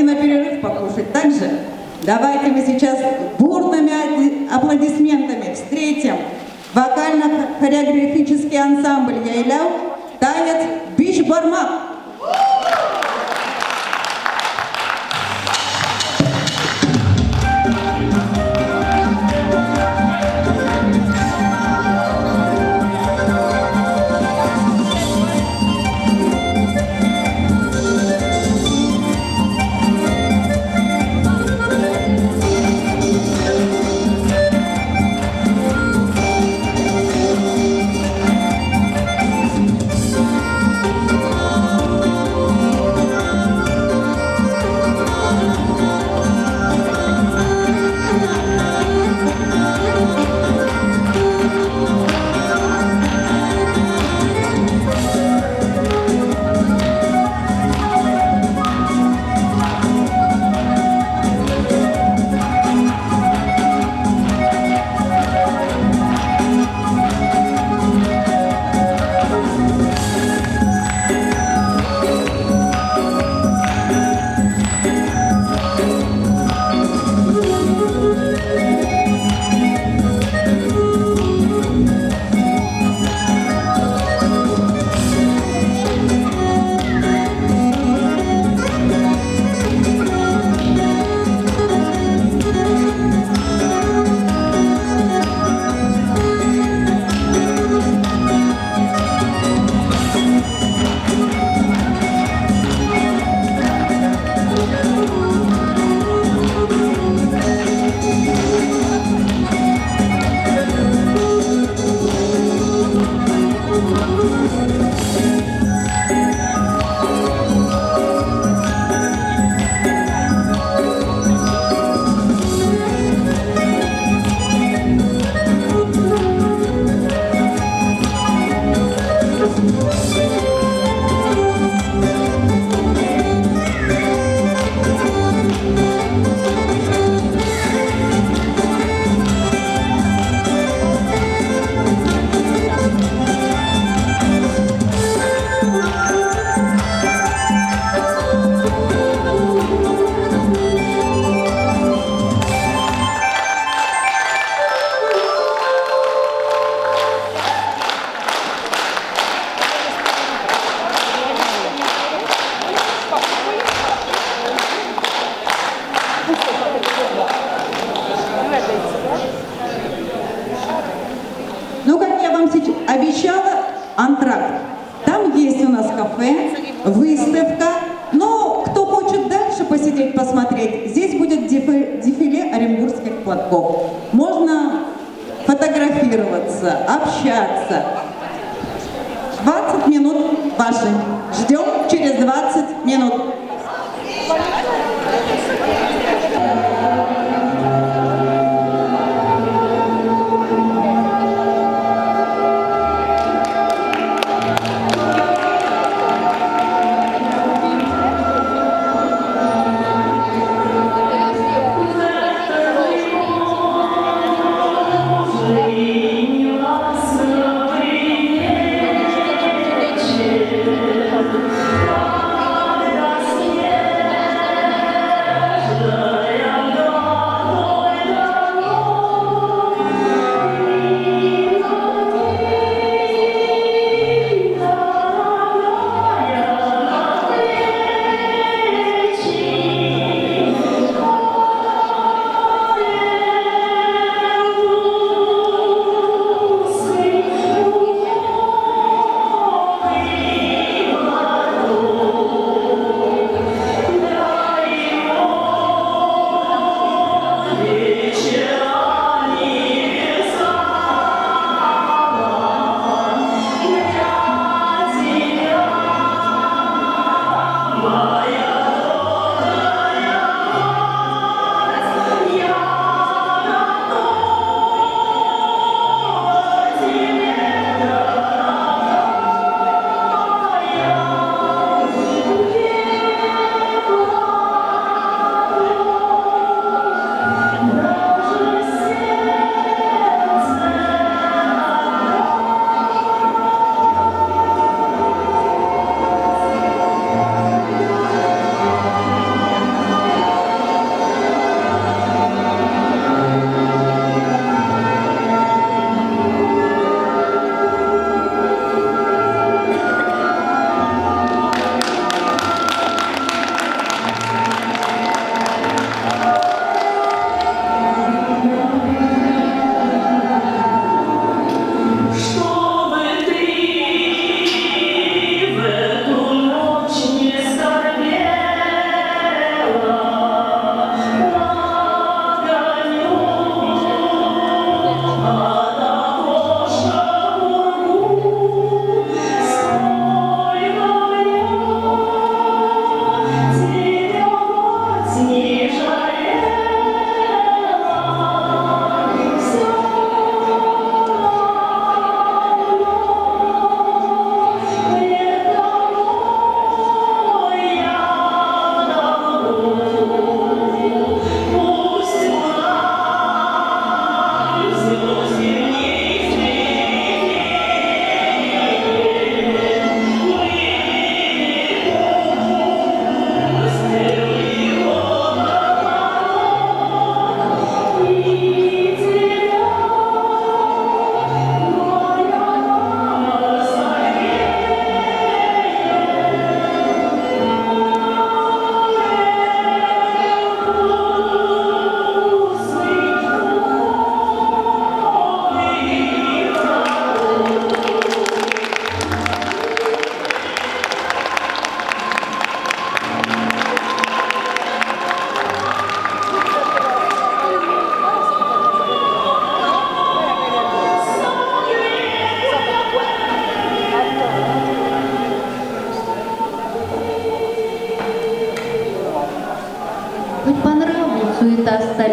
пойти на перерыв покушать также. Давайте мы сейчас бурными аплодисментами встретим вокально-хореографический ансамбль «Яйляу», танец «Бишбармак». Ну, как я вам сейчас обещала, антракт. Там есть у нас кафе, выставка. Но кто хочет дальше посидеть, посмотреть, здесь будет дефиле оренбургских платков. Можно фотографироваться, общаться. 20 минут ваши. Ждем через 20 минут. Thank you.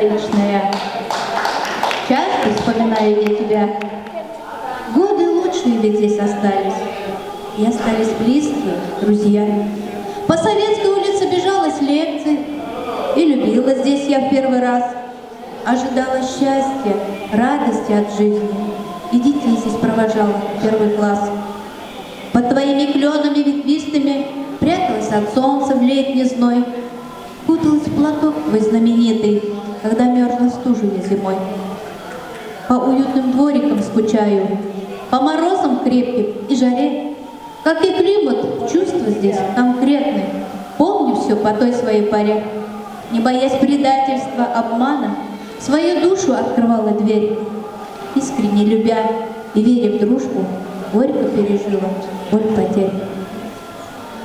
столичная, часто вспоминаю я тебя. Годы лучшие ведь здесь остались, и остались близкие друзья. По Советской улице бежала с лекций, и любила здесь я в первый раз. Ожидала счастья, радости от жизни, и детей здесь провожала в первый класс. Под твоими кленами ветвистыми пряталась от солнца в летний зной, куталась в платок твой знаменитый, когда мерзла стужу я зимой. По уютным дворикам скучаю, по морозам крепким и жаре. Как и климат, чувства здесь конкретны. Помню все по той своей поре. Не боясь предательства, обмана, свою душу открывала дверь. Искренне любя и веря в дружбу, горько пережила боль потерь.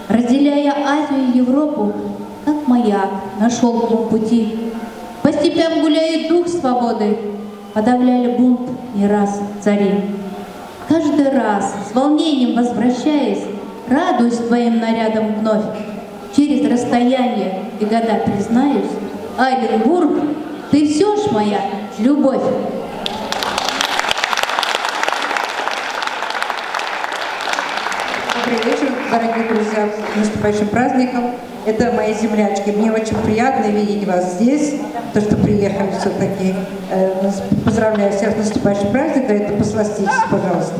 Разделяя Азию и Европу, как маяк на шелковом пути, по степям гуляет дух свободы, подавляли бунт не раз цари. Каждый раз, с волнением возвращаясь, радуюсь твоим нарядам вновь. Через расстояние и года признаюсь, Оренбург, ты все ж моя любовь. Добрый вечер, дорогие друзья, с наступающим праздником. Это мои землячки. Мне очень приятно видеть вас здесь, то, что приехали все-таки. Поздравляю всех с наступающим праздником. Это посластитесь, пожалуйста.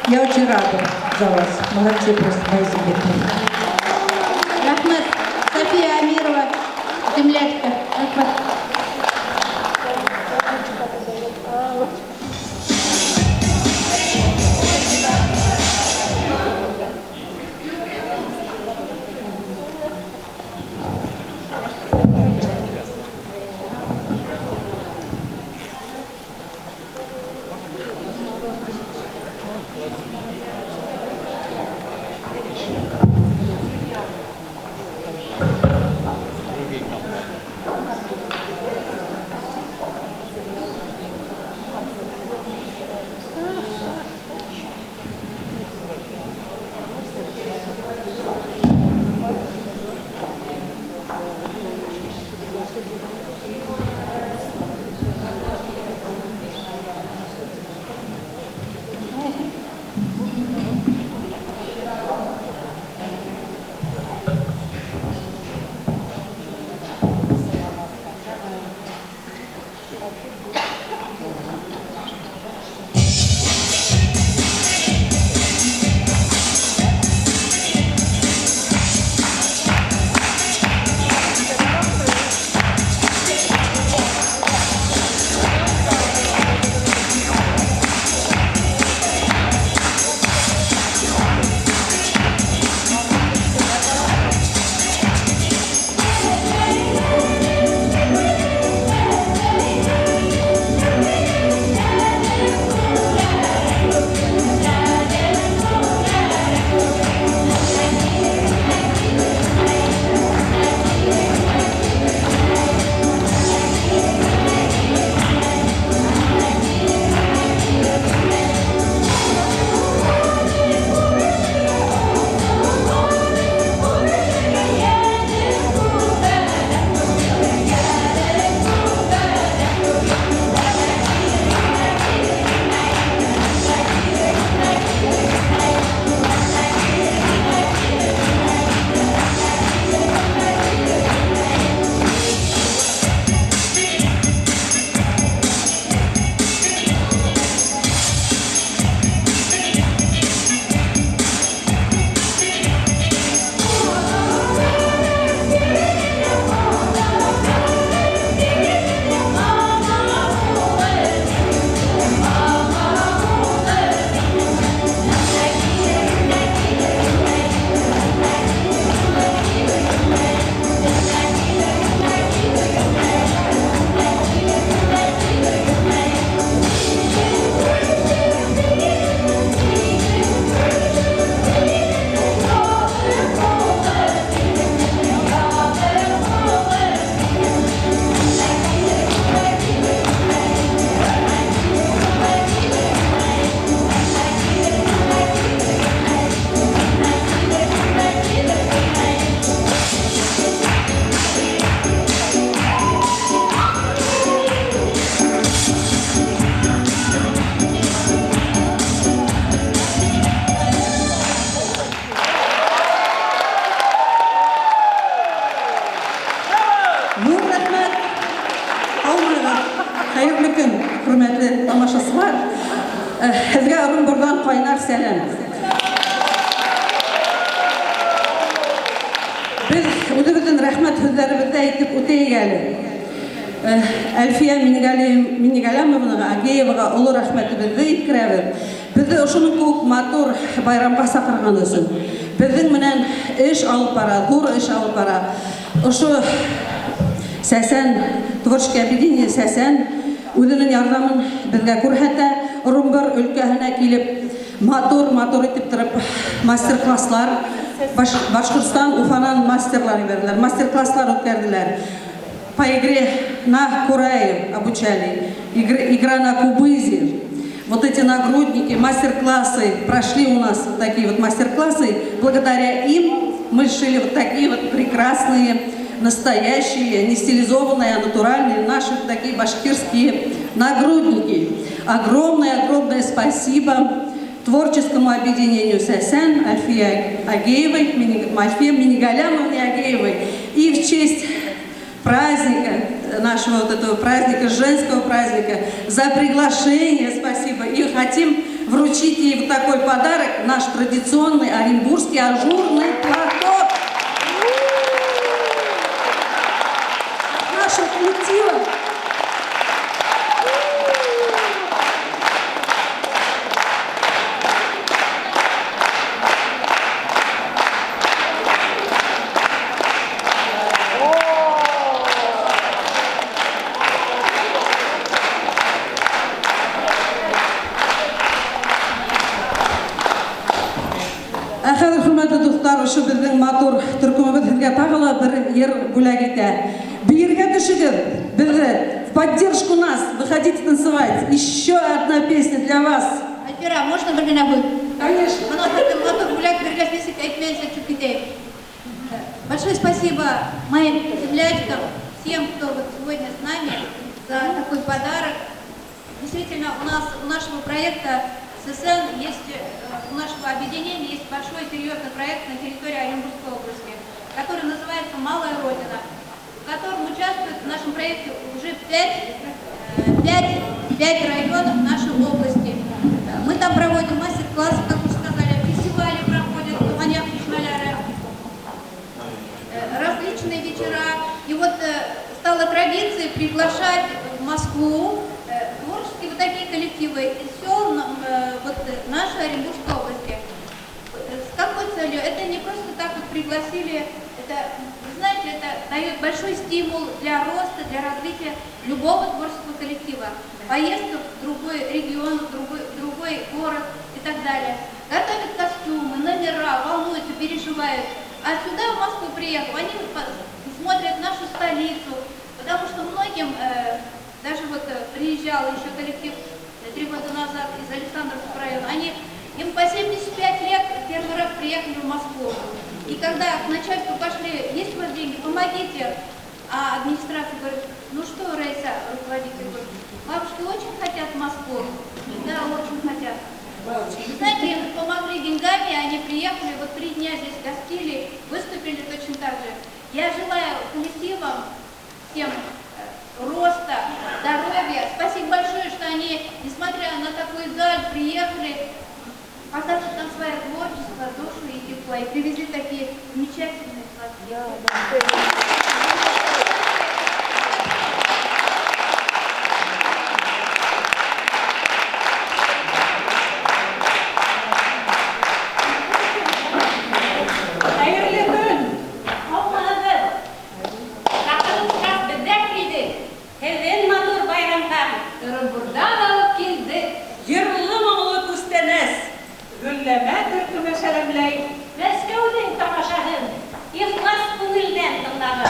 Я очень рада за вас. Молодцы просто, мои земляки. Рәхмәт. София Амирова, землячка. Рәхмәт. тамашачылар. Һеҙгә Ырымбурҙан ҡайнар сәләм. Беҙ үҙебеҙҙең рәхмәт һүҙҙәребеҙҙе әйтеп үтәйек әле. Әлфиә Миннегалямовнаға, Агееваға оло рәхмәтебеҙҙе еткерәбеҙ. Беҙҙе ошоноң кеүек матур байрамға саҡырған өсөн. Беҙҙең менән эш алып бара, ҙур эш алып бара. Ошо Сәсән, творческий объединение Сәсән үҙенең ярҙамын беҙгә күрһәтә. Ырымбур өлкәһенә килеп, матур-матур итеп тороп мастер-класслар, Башҡортостан, Уфанан мастерлар ебәрҙеләр, мастер-класслар үткәрҙеләр. По игре на курае обучали, игра на кубызе. Вот эти нагрудники, мастер-классы прошли у нас вот такие вот мастер-классы. Благодаря им мы сшили вот такие вот прекрасные, настоящие, не стилизованные, а натуральные наши вот такие башкирские нагрудники. Огромное-огромное спасибо творческому объединению Сәсән, Альфия Агеевой, Альфия Минигалямовне Агеевой. И в честь праздника, нашего вот этого праздника, женского праздника, за приглашение спасибо. И хотим вручить ей вот такой подарок, наш традиционный оренбургский ажурный платок. От нашего коллектива. Ә хәҙер, хөрмәтле дуҫтар, ошо беҙҙең матур төркөмөбөҙ һеҙгә тағы ла бер йыр бүләк итә. Бейергә төшөгөҙ, беҙҙе в поддержку нас, выходите танцевать. Еще одна песня для вас. Альфира, можно бер генә һүҙ? Конечно. Бына һеҙҙең матур бүләк биргәс, нисек әйтмәйенсә төшөп китәйем. Большое спасибо моим землячкам, всем, кто вот сегодня с нами, за такой подарок. Действительно, у нас, у нашего проекта ССН есть, у нашего объединения есть большой серьезный проект на территории Оренбургской области, который называется «Малая Родина», в котором участвует в нашем проекте уже 5 районов нашей области. Мы там проводим мастер-классы, как уже сказали, фестивали проходят, различные вечера. И вот стало традицией приглашать в Москву творческие вот такие коллективы из сел вот, нашей Оренбургской области. С какой целью? Это не просто так вот пригласили, это, вы знаете, это дает большой стимул для роста, для развития любого творческого коллектива. Поездка в другой регион, в другой город и так далее. Готовят костюмы, номера, волнуются, переживают. А сюда, в Москву приехав, они смотрят нашу столицу, потому что многим, даже вот приезжал еще коллектив 3 года назад из Александровского района, им по 75 лет первый раз приехали в Москву. И когда к начальству пошли, есть у вас деньги, помогите. А администрация говорит, ну что, Раиса, руководитель говорит, бабушки очень хотят в Москву. Да, очень хотят. Вы знаете, им помогли деньгами, они приехали, вот 3 дня здесь гостили, выступили точно так же. Я желаю коллективам всем роста, здоровья. Спасибо большое, что они, несмотря на такой заль, приехали, показывают нам свое творчество, душу и тепло, и привезли такие замечательные платки. Хәйерле көн! Һаумыһығыҙ! Саҡырыусығыҙ беҙҙә килде. Һеҙҙең матур байрамға Ырымбурҙан алып килдек. Йырлы моңло күстәнәс. Гөлләмә төркөмө сәләмләй. Мәскәүҙең тамашаһын ихлас күңелдән тыңлағыҙ.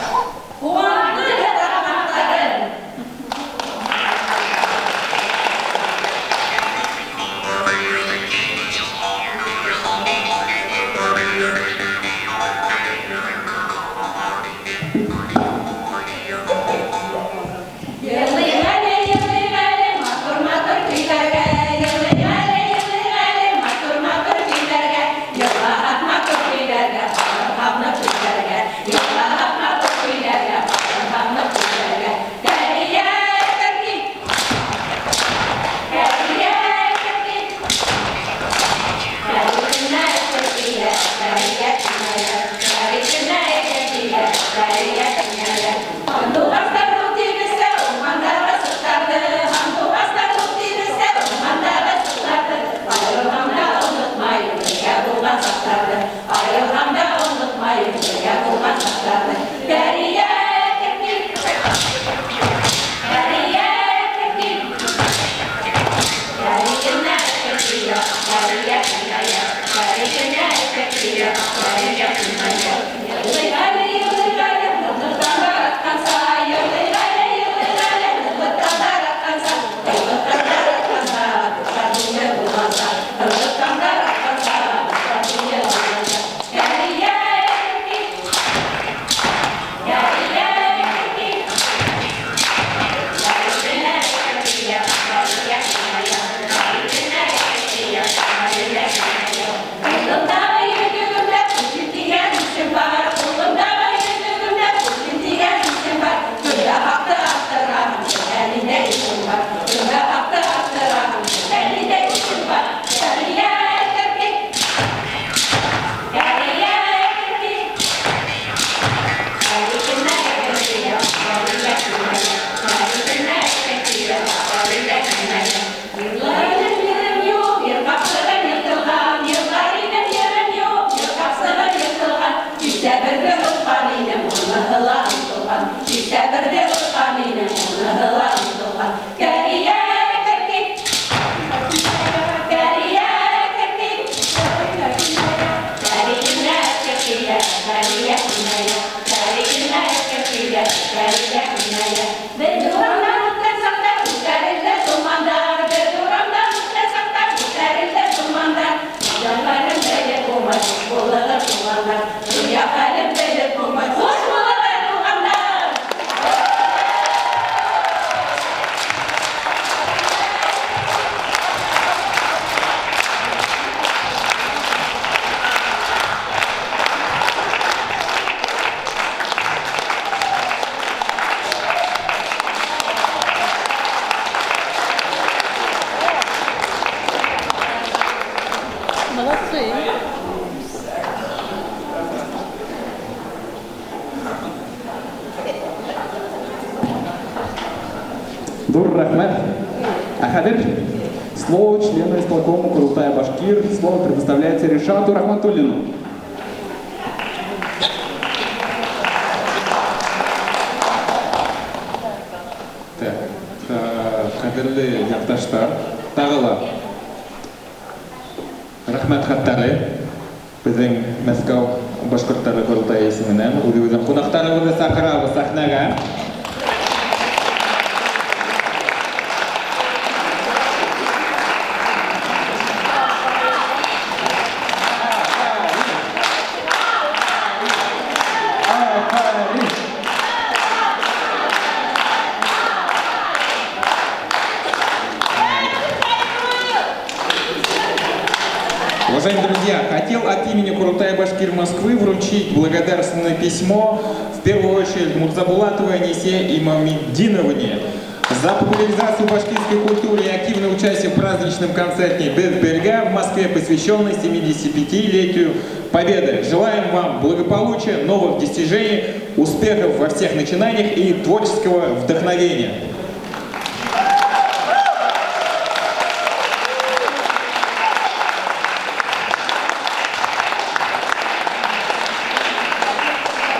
Дур рәхмәт. Ә хәзер слово члену исполкома Курултая Башкир. Слово предоставляется Ришату Рахматуллину. Так, кадерле якташлар, тагы ла рәхмәт хатлары безнең Мәскәү башкортлары корылтае исеменнән үзебезнең кунакларыбызны чакырабыз сәхнәгә. Уважаемые друзья, хотел от имени Курултая Башкир Москвы вручить благодарственное письмо, в первую очередь, Мурзабулатовой Анисе Имамидиновне за популяризацию башкирской культуры и активное участие в праздничном концерте «Без берега» в Москве, посвященной 75-летию Победы. Желаем вам благополучия, новых достижений, успехов во всех начинаниях и творческого вдохновения.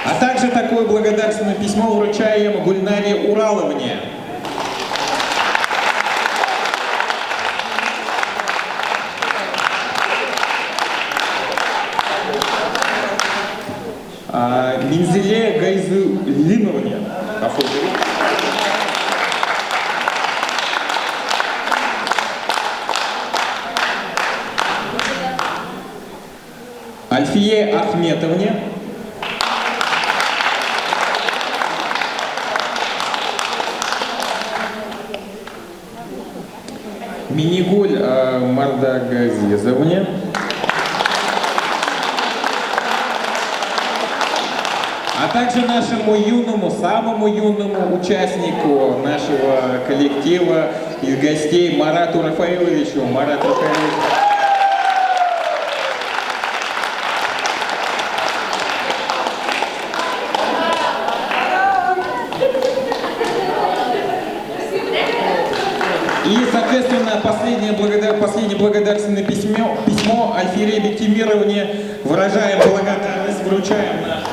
А также такое благодарственное письмо вручаем Гульнаре Ураловне. Минзиле Гайзулиновне. Альфие Ахметовне. Минигуль Мардагазизовне. А также нашему юному, самому юному участнику нашего коллектива и гостей Марату Рафаиловичу. Марат Рафаилович. И, соответственно, последнее благодарственное письмо Альфире Бектимировне. Выражаем благодарность, вручаем наш.